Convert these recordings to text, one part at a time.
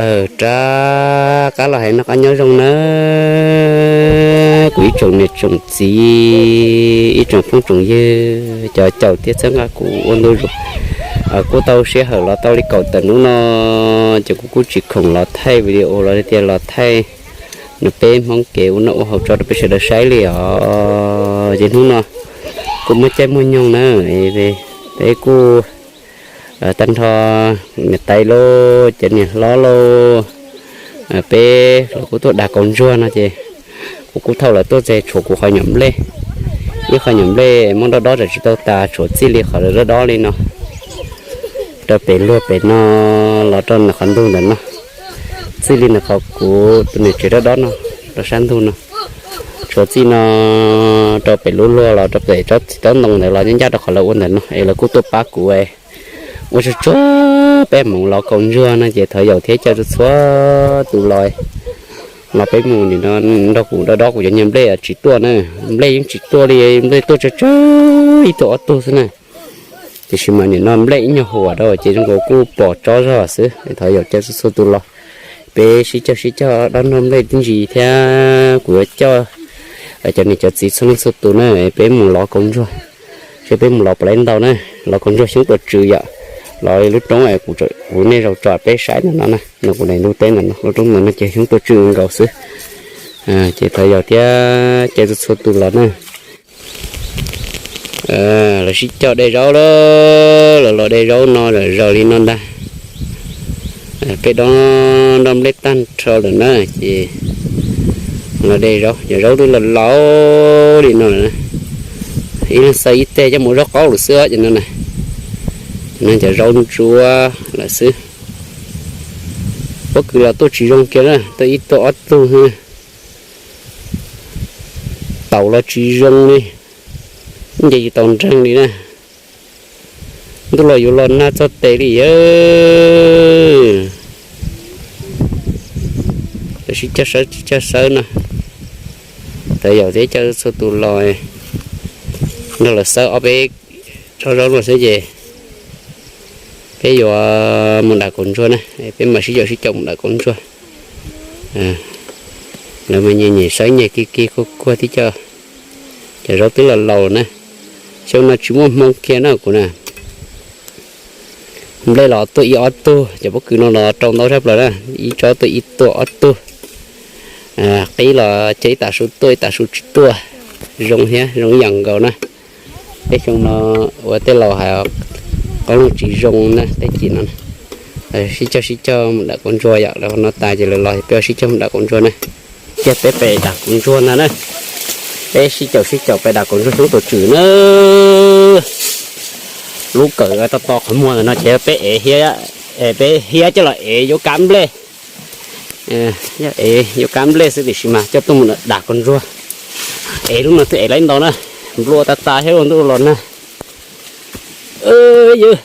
Rov qab los hais noj qab nyob zoo nawb kuv ib tsoom niam tsoom txiv, ib tsoom phooj tsoom ywg, cov caum thiab txhawb nqa kuv ua ntu zus. Kuj tau sij hawm los tau li kaum tawm hnub no, ces kuv kuj tsis khoom los thaij video los tias los thaij no peb Hmoob kev ua noj ua haus tso rau peb sawv daws saib li os. Ces hnub no kuj muaj caij muaj nyoog na, peb kuj tag nrho niam tais lauj, cov niam hlob lauj, peb los kuj tuaj dag kaus ntsuag no ces kuv kuj thauj lawv tuaj txog tshuav kuv qhov nyuam nplej, ib qhov nyuam nplej muab dob dob tsam tsis tau tas, tshuav txij li qhov dob dob li no rau pem luag pem no, los rau ntawm qhov ntug ntawm no, txij li ntawm qhov kuv tus niam tsev dob dob no rau sab ntug no, tshuav txij no rau pem lub luag los rau pem tsob txiv taub ntoo ntawd los ncaj ncaj rau qhov lawv ua ntawm no es lawv kuj tuaj pab kuv ua tsuag tsuag peb mus lov kaus ntsuag no ces thov yaum thiab caw txhua txhua tus los, los peb mus nim no nrog kuv dob dob kuv cov nyuag nplej tsis tuaj na, nplej yeej tsis tuaj li, nplej tuaj tsawg tsawg ib tug ob tug xwb na. Tiam sis mas nim no nplej ib nyuag huam rau ces zoo nkaus kuj pom tsob zog xwb, thov yaum caw txhua txhua tus los peb sib caug sib caug dob nrog nplej tib ntsis thiab kuv yuav coj cov niam cov txiv txhua leej txhua tus na peb mus lov kaus ntsuag, seb peb mus lov puas laiv ntau na, lov kaus ntsuag xyoob tua tswv yom, lov lub roob kuv nej zaum tso peb saib no no na, no kuv daim ntug teb ntawm no lub roob ntawm no ces xyoob tua tswv nkaus xwb. Ces thov yaum thiab caw txhua txhua tus los na. Lawv sib cog de zaub lawm, lawv los de zaub no lawm zaws li no ntag. Peb dob nroj nplej tag nrho lawm na ces los de zaub, cov zaub twb los laus li no lawm na. Ib leeg xaws ib teg coj mus zaub qaub lawm xwb os cov no na. Cov no cov zaub ntsuab lawm xwb. Pob kws los tuaj tsis zoo kiag na, tuaj ib tuaj ob tug xwb. Taus los tsis zoo li, nce tsis tau nreeg li na. Ntuj los yuav los nag txog tes li yawg. Lawv sib cog sawb sib cog sawb no. Thov yaum thiab caw txhua tus los nrog lawv xawb ob peb tsob zaub no xwb ces peb yuav mus dam kaus ntsuag na, peb mam sib caum sib caum mus dam kaus ntsuag. Lawv mas nyias nyias sawb nyias kiag kiag kuag kuag tib co. Cov zaub twb los laus na. Xyoo no tsis muaj hmoo kiag na kuv na. Nplej los tuaj ib ob tug, cov pob kws no los rau ntau tshaj plaws na, ib tsob tuaj ib tuaj ob tug. Qib los cog ib tam su tuaj ib tam su tsis tuaj. Zoo thiab zoo ib yam nkaus na. Peb xyoo no ua tej laus hais qoob loo tsis zoo na tej cim no. Sib cog sib cog mus dam kaus ntsuag yom, lawv no tas ces lawv los peb sib cog mus dam kaus ntsuag na. Cia peb pem dam kaus ntsuag ntag na. Peb sib caum sib caum pem dam kaus ntsuag xyoob tua tswv na. Lub kawm to to qhov muag ntawm no ces peb ev hiab, peb hiab coj los ev yuav kav nplej. Yog ev yuav kav nplej xwb tiam sis mas coj tuaj mus dam kaus ntsuag. Ev lub no twb ev laib ntau na, nplua tas tas thiab ua ntuj los nag. Yawg,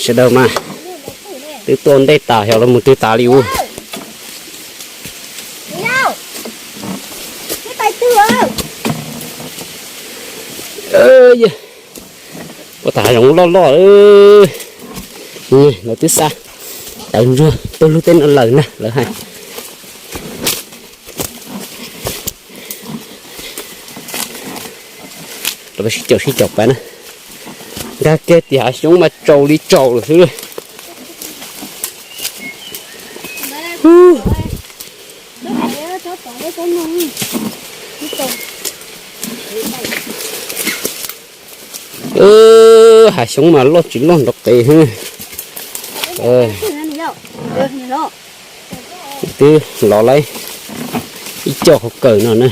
sawv daws mas twb tuaj ntej tas xyov los mus twg tas li ua. Ua tas hav zoov loj loj. Lawv twb xa tawv ntsuag tuaj lub teb no lawm na lawv hais. Los sib caum sib caum pais na. Nkag kiag tim hav xyoob mas tsaus li tsaus lawm xwb. Hav xyoob mas loj tsis loj nrov qes. Twb lov laib ib co hauv kawm no na.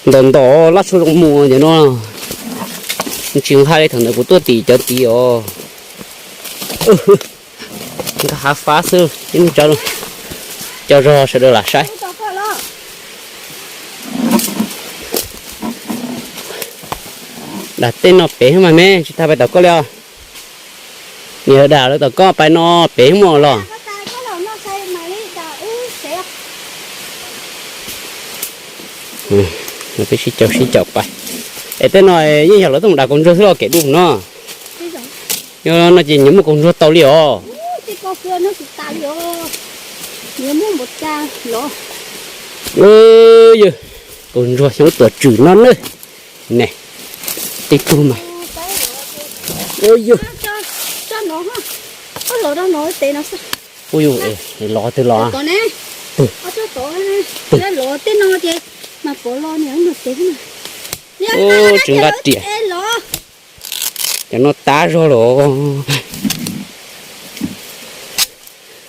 Ntos ntos laj tshuaj zoo mus cov no. Tsis nqha li thaum ntawd kuv tuaj tim cov tid os. Nkag hav fab xwb ib tso, coj zog sawv daws lam saib. Dam tej no pem mas me tsis tas pais tom koj li os. Niam dam lawv tom koj pais no pem muaj los. Peb sib caum sib caum pais. Es tej no yeej yog lawv tuaj mus dav kaus ntsuag xwb los kev dub no. Yog no ces nyias muaj kaus ntsuag tau li os. Yog kaus ntsuag xyoob tuam tswm no na. Ne, tib tug mas. Yog lov twg los? Tsis nqa riam. Cov no tab zog los.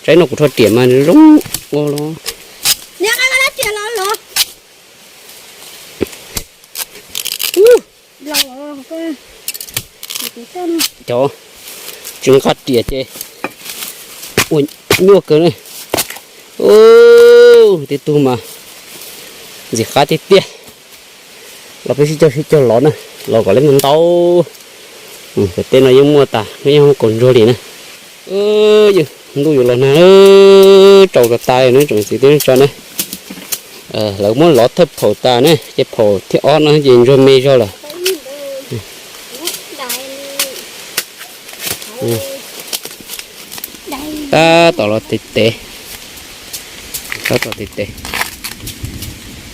Tsaib no kuv rho riam mas zoo ua los. Cov tsis nqa riam ces ua nyuaj kawg na. Tej tug mas ntxim qab tiag tiag. Los peb sib cog sib cog lov na, los kom lawv ntau ntau. Tej no yeej muaj tas, yeej muaj kaus ntsuag li na. Ntuj yuav los nag, tsaus rau tas na tsoom txiv teb neej tsa na. Lawv muab lov thawj phaum tas ne, ces phaum thib ob no ces ntsuag me zog lawm. Tab tom los tes tes, tab tom tes tes.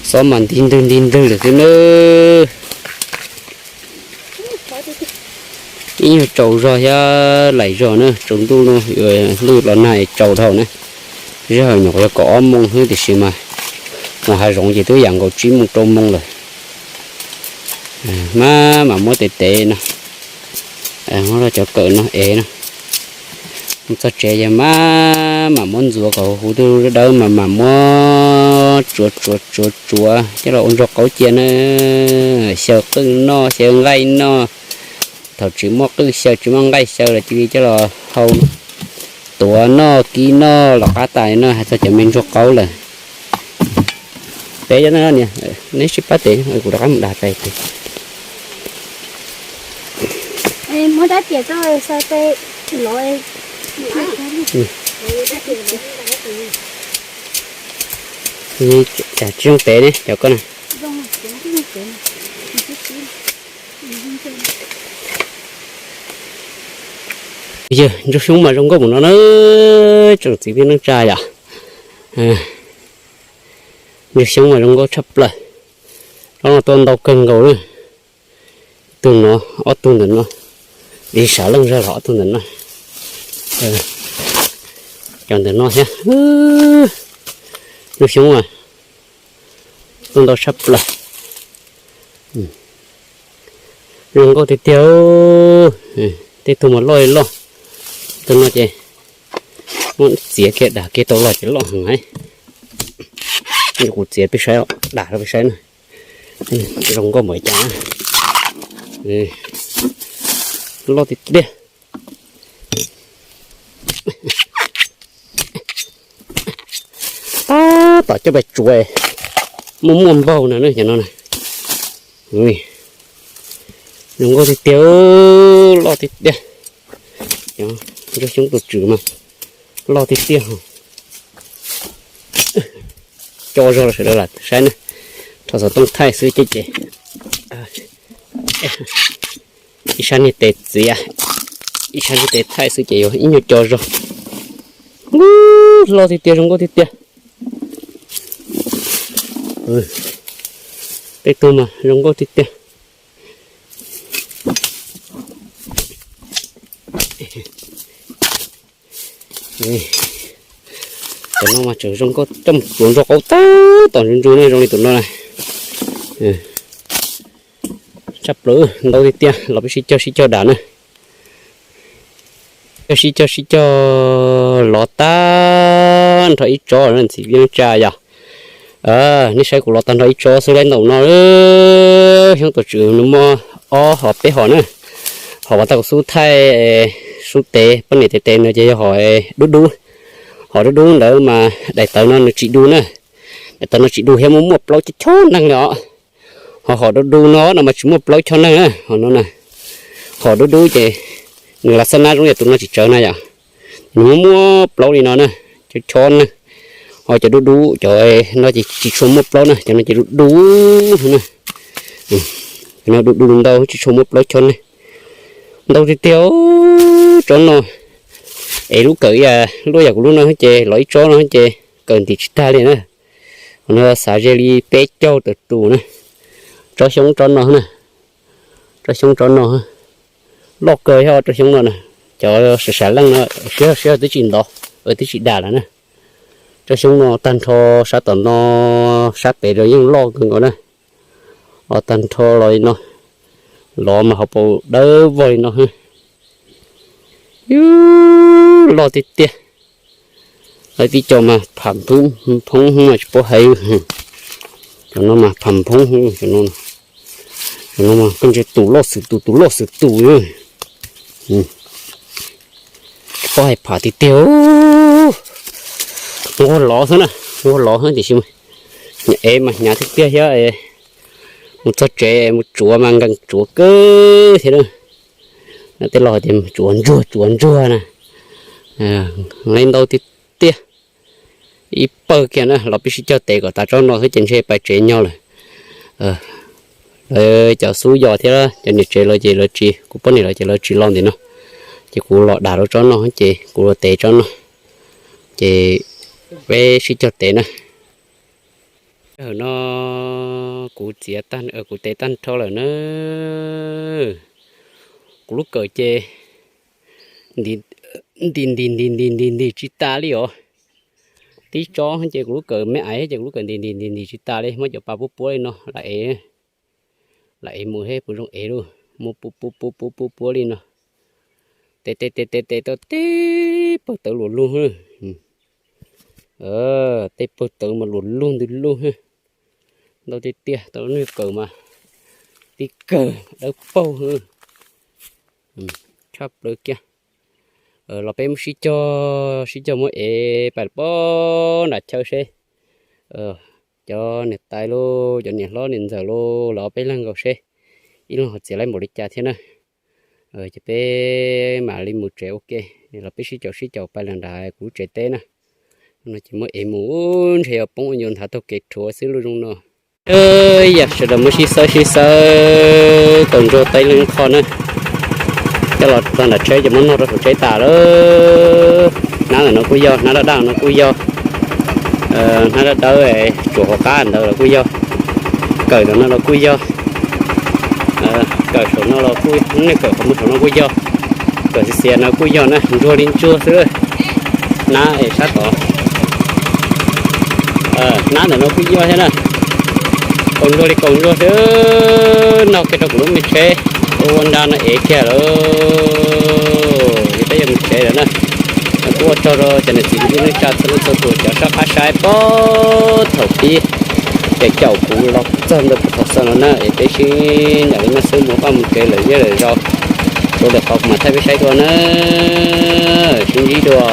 Xob mas nti ntwg nti ntwg lawm xwb nawb. Ib nyuag tsaus zog thiab laim zog na, tsaus ntuj no, ntuj los nag es tsaus dhau na. Sij hawm nyuam qhuav yog kaum ob moos xwb tiam sis mas mus hav zoov ces twb yam nkaus tsib moos rau moos lawm. Maj mam muab tes tes no, muab cov kawm no ev no, mus txog tsev ces maj mam muab ntxuav kom huv huv dawb dawb mas mam muab tsuav tsuav tsuav tsuav coj los ua nrog qaub cia na. Xyaw qwj noj, xyaw nqaij noj. Thaum tsis muaj qwj xyaw tsis muaj nqaij xyaw los cia li coj los hau, tuav noj kib noj los qab tas no hais txog cov me ntsuag qaub lawm. Peb cov no niam, neb sib pab tes, kuv rov qab mus dag tes. Tsis zoo tes ne cov koj na. Yog ntsuag xyoob mas zoo nkauj mus no na, tsoom txiv teb neej tsa yom. Ntsuag xyoob mas zoo nkauj tshaj plaws. Rov no tuaj ntau kawg nkaus na. Tug no, ob tug ntawm no, li sav leej zog los ob tug ntawm no, cov ntawm no thiab. Ntsuag xyoob mas tuaj ntau tshaj plaws. Zoo nkauj tiag tiag. Tej tug mas loj li loj. Tus no ces muab txiav kiag dam kiag tau los ces loj heev. Kuv txiav peb saib, dam rau peb saib na. Zoo nkauj npaum cas. Loj tiag tiag. Tab tom coj pais tsuav, muaj muaj npaug no cov no na. Zoo nkauj tiag tiag, loj tiag tiag. Ntsuag xyoob tus tswm mas loj tiag tiag. Co zog los sawv daws lam saib na. Rho xov tooj thaij xwb ces, ib sab niag tes txiav, ib sab niag tes thaij xwb ces yuav ib nyuag co zog. Loj tiag tiag, zoo nkauj tiag tiag. Tej tug mas zoo nkauj tiag tiag. Cov no mas tseem zoo nkauj coj mus tsuav nrog qaub tab tom ntsu ntsu ne, zoo li tus no na. Tshaj plaws, ntau tiag tiag, los peb sib cog sib cog dam na. Cog sib cog sib cog los tag nrho ib tsob na txiv neej tsa yom. Nej saib kuv los tag nrho ib tsob xwb lawm ntawm no. Xyoob tus tswm nws muaj ob hom peb hom na. Hom uas tau kuv xub thaij, xub tes poj niam tes tes no ces yog hom dub dub. Hom dub dub ntawd mas daim tawv no nws tsis du na. Daim tawv no tsis du thiab muaj muaj plaub chob chob neeg li os. Ho hom dub dub no no mas tsis muaj plaub chob neeg na, hom no na. Hom dub dub ces nws los xab nab zoo yam tus no tsis tsawv na yom. Nws muaj muaj plaub li no na, chob chob neeg. Ho cov dub dub cov no ces tsis tshua muaj plaub na, cov no ces dub dub na. Cov no du du ntau tsis tshua muaj plaub chob ne. Ntau tiag tiag tsob no. Es lub kawm ib yam luaj yam kuv lub no ces los ib tsob no ces kawm ntim tsis tag li na. Qhov no xav ze li peb caug tawm tus na. Tsob xyoob tsob no na. Tsob xyoob tsob no loj kawg thiab tsob xyoob no na. Cov sav sav leej no siab siab twb tsis ntov, twb tsis dam lawm na. Tsob xyoob no tag nrho sab tom no, sab pem los yeej loj kawg nkaus na. Os, tag nrho los li no, los mas hauv paus dawb vog li no. Yus loj tiag tiag. Lawv tib co mas pham phoob mas tsis paub hais. Cov no mas pham phoob, cov no mas koj ntsia tus loj xwm tus, tus loj xwm tus. Tsis paub hais pham tiag tiag. Nquag lov xwb na, nquag lov xwb tiam sis ev mas hnyav tiag tiag thiab. Mus txog tsev mus tsuav mas nkees tsuav kawg thiab na. Tej laus hais tias tsuav ntsuag tsuav ntsuag na. Lawv ntau tiag tiag. Ib pawg kiag na, los peb sib cog tev kom tas tsob no xwb ces ntshe pais tsev nyob lawm. Lawv cov xub yos thiab cov niam tsev lawv ces lawv tsis, kuv poj niam lawv ces lawv tsis los ntim no, ces kuv los dam rau tsob no ces kuv los tev tsob no, ces peb sib cog tev na. Sij hawm no kuv txiav, kuv tev tag nrho lawm na. Kuv lub kawm ces ntim ntim ntim ntim ntim ntim tsis tas li os. Tib tsob ces kuv lub kawm me aiv ces kuv lub kawm ntim ntim ntim ntim tsis tas li, muab cov pas puab puab li no lam ev, lam ev mus thiab puas zoo ev lauj, muab puab puab puab puab puab li no. Tes tes tes tes tes tau tej pawg tawv luam lug. Tej pawg tawv mas luam lug ntws lug. Ntau tiag tiag, tau lub niag kawm mas tib kawg dawb paug tshaj plaws kiag. Los peb muab sib cog, sib cog muab ev pais pab nram chaw seb cov niam tais los cov niam hlob niam ntxawm los lawv ob peb leeg nkaus seb ib leeg ho txiav laib npaum li cas thiab na. Ces peb mam li mus tsev ua ke, los peb sib caum sib caum pais los nram kuv lub tsev teb na. No ces muab ev mus, ntshe yuav poob yuav nthav taug kev rhuav xwb lub zoo no. Yam sawv daws muab sib xawb sib xawb kaus ntsuag tau ib leeg ib qho na. Coj los txog nram tsheb ces muab noj rau saum tsheb tas lawm. Hnab ntawm no kuj yog, hnab daj daj no kuj yog, hnab dawb dawb tsuam hauv qab ntawd los kuj yog, kawm ntawm no los kuj yog, kawm saum no los kuj, nej kawm qhov muag saum no kuj yog, kawm xiav xiav no kuj yog na, ntsuag li ntsuag xwb. Hnab es sab tod, hnab ntawm no kuj yog thiab na. Kaus ntsuag li kaus ntsuag xwb, noj kiag rau kuv lub me tsheb ua nra no ev kiag lawm. Ces peb yuav mus tsev lawm na. Kuj ua tsaug rau cov niam txiv kwv tij neej tsa txhua leej txhua tus cov sab qab saib puag thaum pib ces caum kuv los txog ntua puag thaum xaus no na, es peb sib ncaim li no xwb mus pab mus tsev lawm zej lawm zos. Rau lwm qhov kuv mam thaij peb saib dua na. Sib ntsib dua.